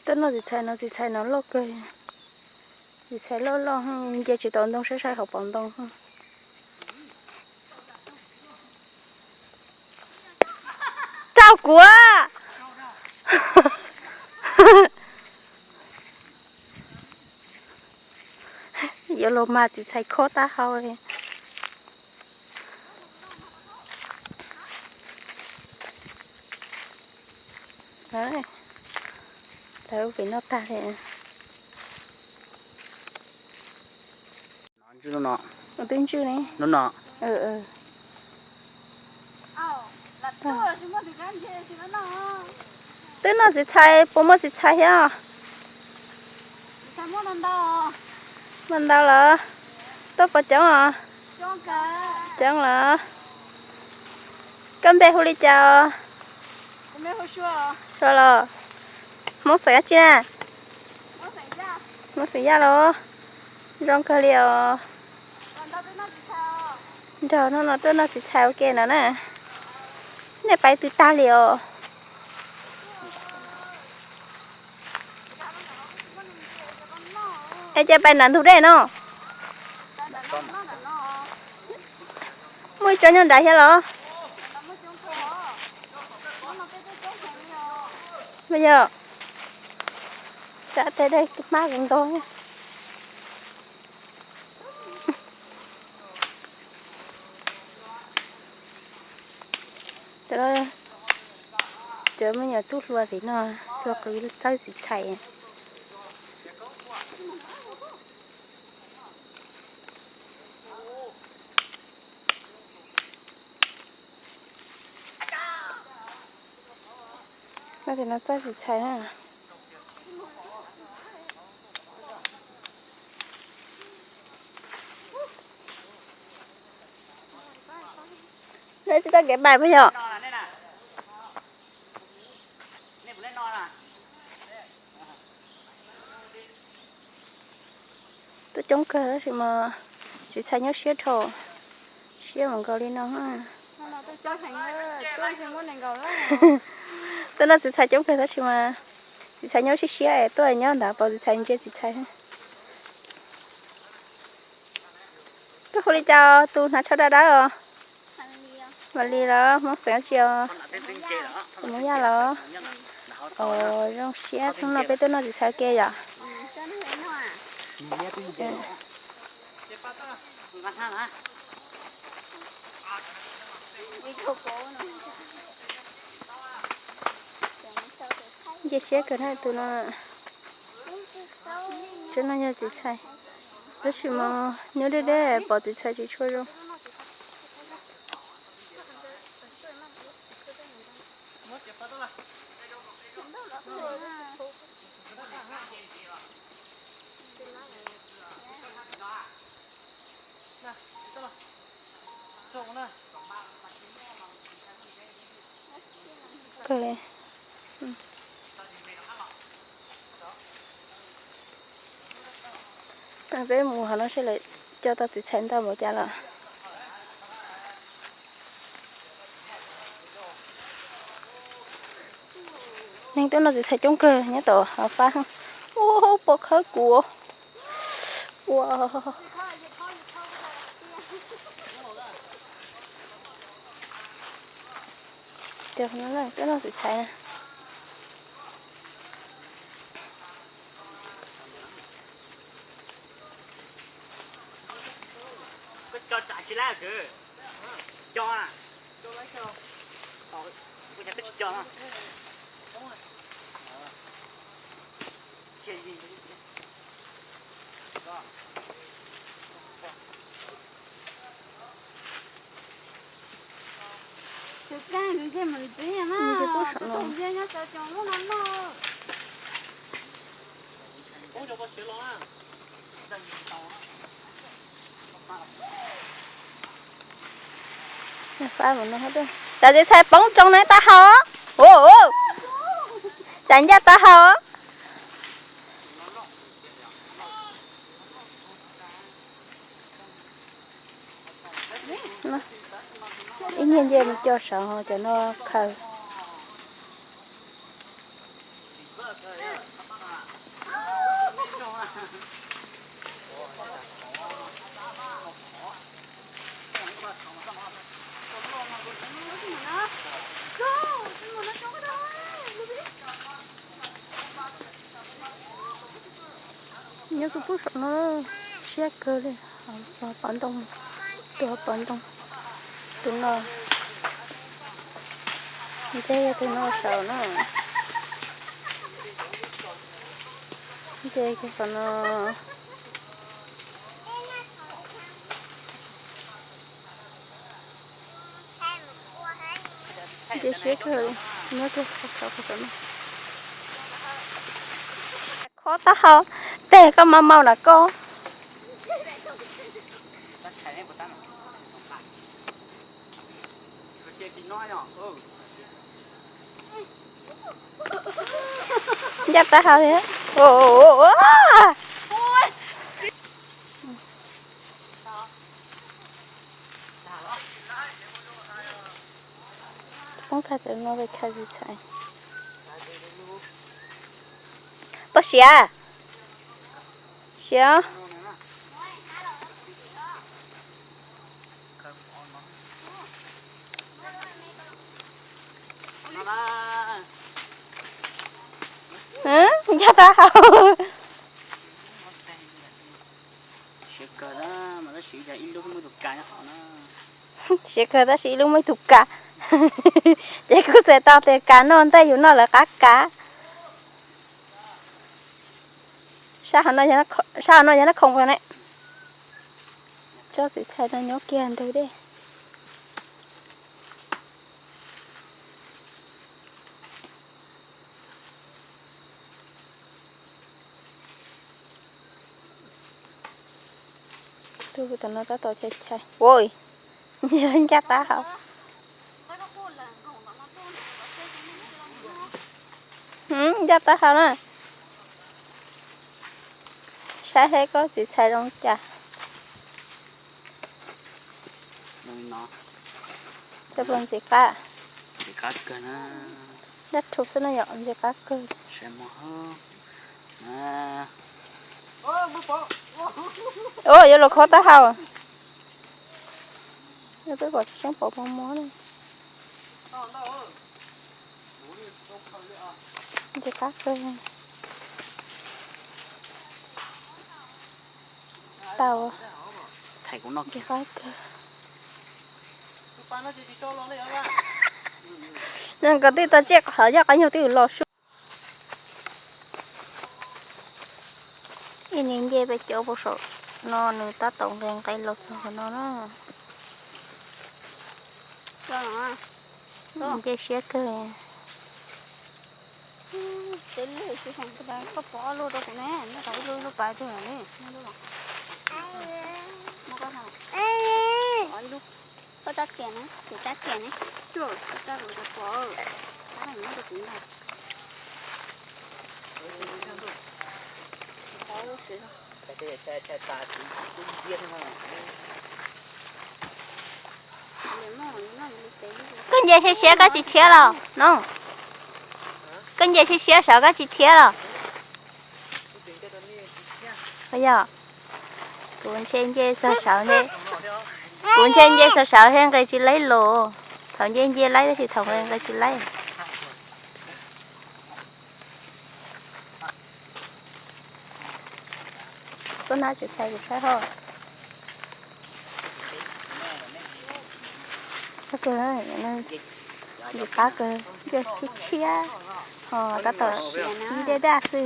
Tuaj noj txiv txhais no, txiv txhais no loj kawg. Txiv txhais loj loj, nce tsis tau ntoo, saib saib hauv paus ntoo. Rau kuv. Yuav luag mas txiv txhais khob taub hau li. Tau pem no tag li. Twb ntswj li. Twb noj txiv txhais, puas muaj txiv txhais thiab? Muaj ntau lawm. Tuaj puas coob os? Coob lawm. Koj npe hu li cas os? Sua los? Hmoob xeem dab tsi na? Hmoob xeem Yaj los? Zoo kawg li os. Nrog hnub no tuaj noj txiv txhais ua ke no na. Nej pais twg tag li os? Es cas pais nram ntug dej no? Muaj ib tsob nyob nrad thiab los? Yog, tsam tej dej hmab zoo ntau. Cov me nyuam tub hluas tim no txhua qhov txawb txiv txhais. No txiv txhais na. Nej tsis tau kev pais puas yog? Tuaj coob kawg tab sis mas txiv txhais nyob siab dhau, siab mus nkaus li no. Tuaj noj txiv txhais coob kawg tab sis mas txiv txhais nyob siab siab es tuaj nyob ntawd pom txiv txhais ntsia txiv txhais. Koj hu li cas tus hnav tsho dawb dawb os? Mas li los Hmoob xeem dab tsi os? Hmoob Yaj los? Os, zoo siab hnub no peb tuaj noj txiv txhais ua ke yom. Nce siab kawg na tus no. Tsob no yog txiv txhais, tab sis mas nyob deb deb pom txiv txhais tsis tshua zoo. Peb mus hov no seb lawv coj tau txiv txhais ntau npaum cas los. Neeg tuaj noj txiv txhais coob kawg nyob tom hav fab. Ua pom khawb kuv. Ua Cov no tuaj noj txiv txhais. Tus kheej nthe mus ntxiv na, tus nthe nyob cov coos lub no noj. Fab mus no, cov txiv txhais poob tsoo na taub hau. Cas ncaj taub hau. Ib niag nce mus co saud cov no khaws. Kawg li, pov ntoo, tus pov ntoo, tus no, ntshe yog tus no saum no, ntshe yog qhov no. Nce siab kawg, nyob kiag qhov saum no. Khob taub hau, tej koj mas mau na koj. Ncaj taub hau thiab. Poob kha tawm no, kha tsis txhais. Poj siav, siav. Ncaj taub hau. Siav kawg tab sis ib lub muaj ib tug kav. Ces kuv txhais tau tias kav no ntej yus noj lawv qab kav. Sab hauv no yog nab khoom ne. Tsob txiv txhais no nyob kiag ntug dej. Tus no tab tom chais chais ua ncaj taub hau. Ncaj taub hau na. Saib seb koj txiv txhais zoo li cas. Cov ntses qab, ntses qab kawg na. Dab rhuv xwb no yom, ntses qab kawg. Ua yuav luag khob taub hau. Peb pom tseeb pom mos mos na. Ntses qab kawg. Tau. Ntses qab kawg. Nws kom twb tau tsiaj qhov yog qab nyuag twb los su. Ib niag ncej peb cov puag saum no nws tab tom nqes nqes los txog qhov no na. Nce siab kawg. Koj pov ob lub rau kuv ne, noj tau ib lub, ib lub pais twg li. Muab koj tha, pov ib lub. Koj rab txias ne, kuv rab txias ne. Koj rab kuv rau pov, rab no rau kuv ntag. Koj nce siab siab koj tsis rhiab los no? Koj nce siab siab saud koj tsis rhiab los? Yog, kuv ntshe nce txog saud, kuv ntshe nce txog saud thiab nqis tsis laib los. Thaum nce nce laib tab sis thaum nqis nqis tsis laib. Koj nab tsis txhais kuv saib ho. Ntses qab kawg, ntses tshiab tshiab, ho tab tom ib dej daj xwb.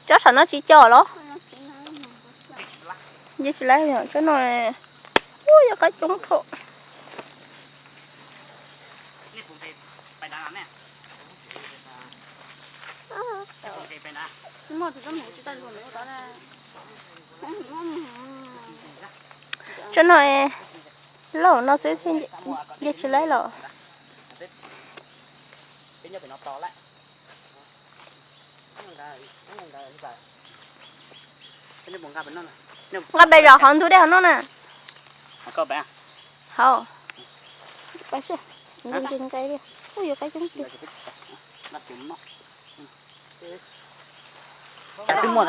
Tsob saum no tsis co los? Nce tsis laib, tsob no, ua yog qab coob dhau. Tsob no loj no xwb thiaj nce tsis laib los. Nqa pem zos hauv ntug dej hauv no na. Hauv.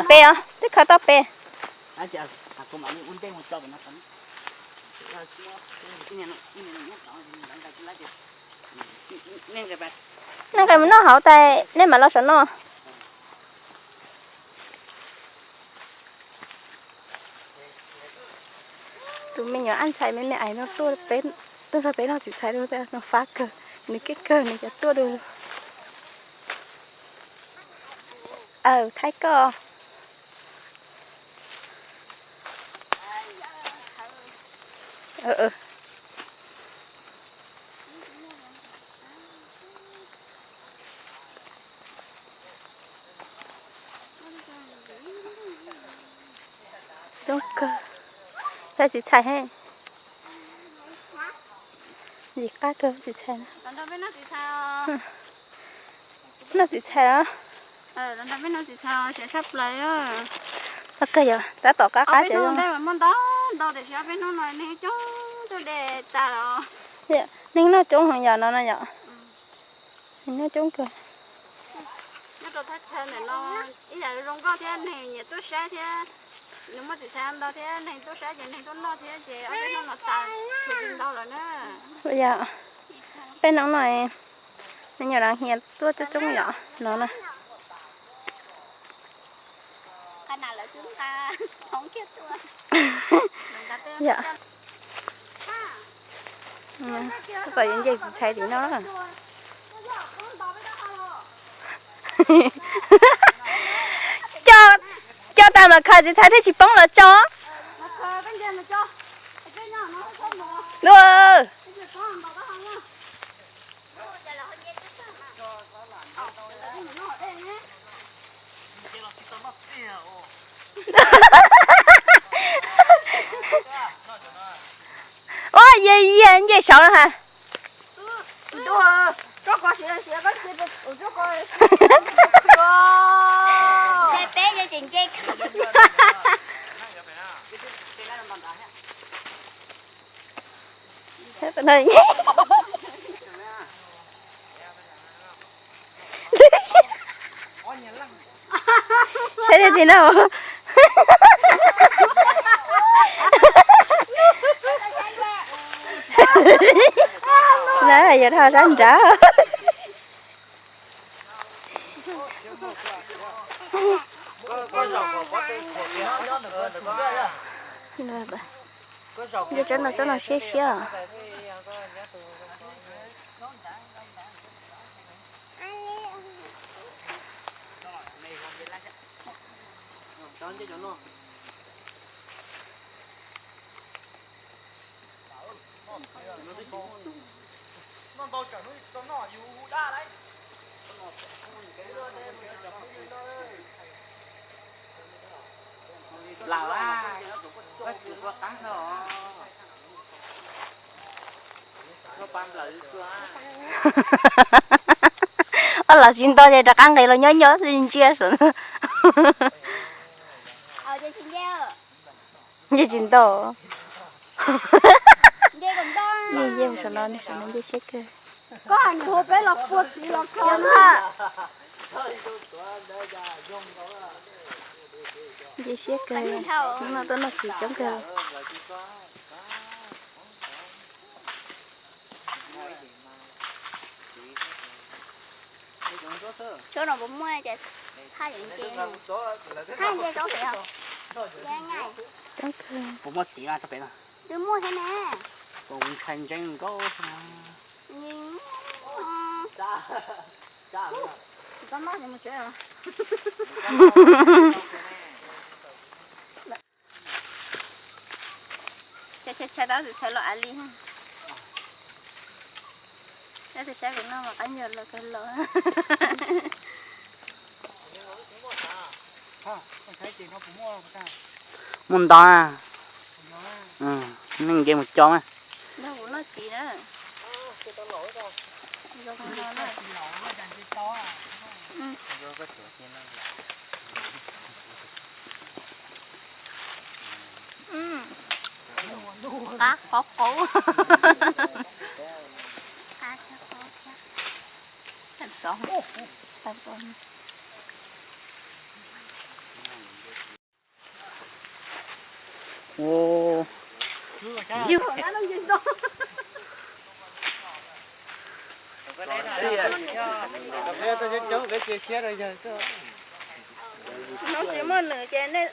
Peb os, twb khaws tau pem. Neeg nqis mus noj hauv tas nej mam los saum no. Tus me nyuam ab ntxhais me me ais no tuaj, tuaj nrog peb noj txiv txhais, no fab kawg, nws keej kawg nws cov tuaj dua. Aw, thaij koj. Coob kawg. Yog txiv txhais he. Yim qab kawg txiv txhais. Noj txiv txhais os. Kawg yog tab tom qab qab ces muaj ntau ntau tiam sis ob peb hnub no neeg coob tuaj de tas los. Neeg noj coob heev yom no no yom. Neeg noj coob kawg. Nyob rau thaj chaw ntawm no ib yam zoo nkauj thiab neeg nyiam tuaj saib thiab. Nws muaj txiv txhais ntau thiab neeg tuaj saib ces neeg tuaj noj thiab ces ob peb hnub no tas ces ntau lawm na. Yog peb hnub no me nyuam lawv hias tuaj coob coob yom no na. Yom, tab tom yuav nce txiv txhais tim no. Coj, coj tas mas khaws txiv txhais thiaj tsis poob los tso. Dua. Ua, yog yog nce saud no ha. Peb ces nce. Saib li no. Na yog dhau sab nrad. Nce tsob no, tsob no siab siab. Lawm, koj tsis ua qab no. Ob los tsis nto ces rov qab nqis los nyob nyob ntsia saum. Nce tsis nto. Nce nce mus saum no, saum no nce siab kawg. Nce siab kawg, hnub no tuaj noj txiv coob kawg. Tsob no puas muaj, thaj yeem nce, thaj nce tsob pem os. Coob kawg. Puas muaj txiv tsob pem no? Twb muaj thiab ne. Puas ntshai ntseeb nkauj? Tsis tau noj ces mus tsev os. Tshai tshai tab sis tshai los av li. Tab sis saib kuv noj mas qab nyuag los kawg los. Muaj ntau na. Nej nce mus co na. Nrog kuv noj txiv na. Qab qhov qauv. Ua, yog, no tsis muaj nws ces nej